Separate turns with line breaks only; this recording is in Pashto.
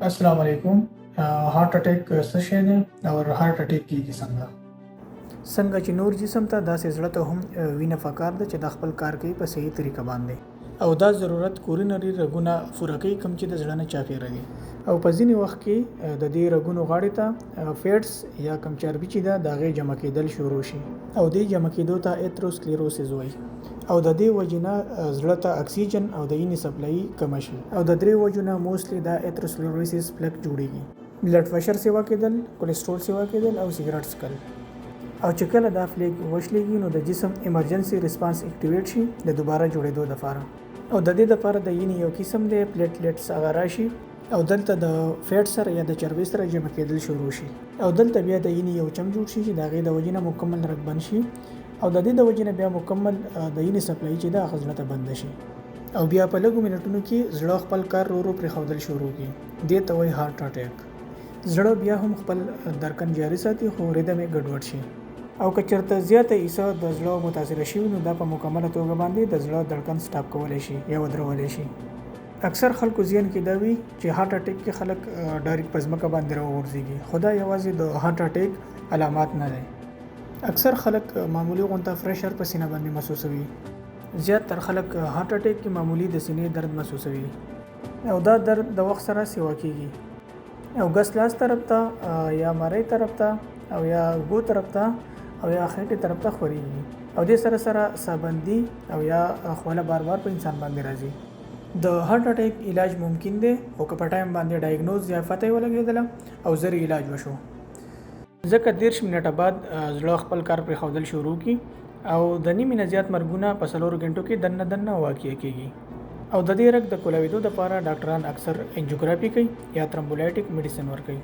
السلام علیکم. هارت اٹیک څه شی دی او هارت اٹیک کیږي څنګه؟ څنګه چې نور جسم ته، داسې زړه ته هم وینه پکار ده چې د خپل کار کوي په صحیح طریقه باندې، او دا ضرورت کورینري رګونه پوره کوي، کوم چې د زړه نه چاپیره دي. او په ځینې وخت کې د دې رګونو غاړې ته فیټس یا کوم چربي چې ده، د هغې جمع کېدل شروع شي، او دې جمع کېدو ته ایتروسکلیروسس وایي، او د دې وجې نه زړه ته اکسیجن او د وینې سپلای کمه شي. او د درې وجو نه موسټلی دا ایتروسکلیروسس پلک جوړیږي: بلډ پرشر سیوا کېدل، کولیسټرول سیوا کېدل او سیګریټ څکل. او چې کله دا فلیک وشلیږي، نو د جسم ایمرجنسي ریسپانس اکټیویټ شي د دوباره جوړېدو لپاره. او د دې لپاره د وینې یو قسم دی پلیټلیټس، هغه راشي او دلته د فیټ سره یا د چربي سره جمع کېدل شروع شي، او دلته بیا د وینې یو چم جوړ شي چې د هغې د وجې نه مکمل رګ بند شي، او د دې د وجې نه بیا مکمل د وینې سپلای چې ده، هغه زړه ته بنده شي، او بیا په لږو منټونو کې زړه خپل کار ورو ورو پرېښودل شروع کړي. دې ته وایي هارت اټیک. زړه بیا هم خپل درکن جاري ساتي، خو ریدم یې ګډوډ شي، او که چېرته زیاته حصه د زړه متاثره شوي، نو دا په مکمله توګه باندې د زړه دړکن سټاپ کولی شي یا ودرولی شي. اکثر خلکو ذهن کې دا وي چې هارت اټیک کې خلک ډایرکټ په ځمکه باندې راوغورځېږي، خو دا یوازې د هارت اټیک علامات نه دی. اکثر خلک معمولي غونته پریشر په سینه باندې محسوسوي. زیات تر خلک هارت اټیک کې معمولي د سینې درد محسوسوي، او دا درد د وخت سره سیوا کیږي، او ګس لاس طرف ته یا مرۍ طرف ته او یا اوږو طرف ته او یا خېټې طرف ته خورېږي، او دې سره سره سابندي او یا خوله بار بار په انسان باندې راځي. د هارت اټیک علاج ممکن دی، خو که په ټایم باندې ډایګنوز یا پته یې ولګېدله او زر علاج وشو، ځکه 30 منټه بعد زړه خپل کار پرېښودل شروع کړي، او د نیمې نه زیات مرګونه په 4 ګنټو کې دننه دننه واقع کیږي. او د دې رګ د کولاوېدو دپاره ډاکټران اکثر انجیوګرافي کوي یا ترمبولایټیک میډیسن ورکوي.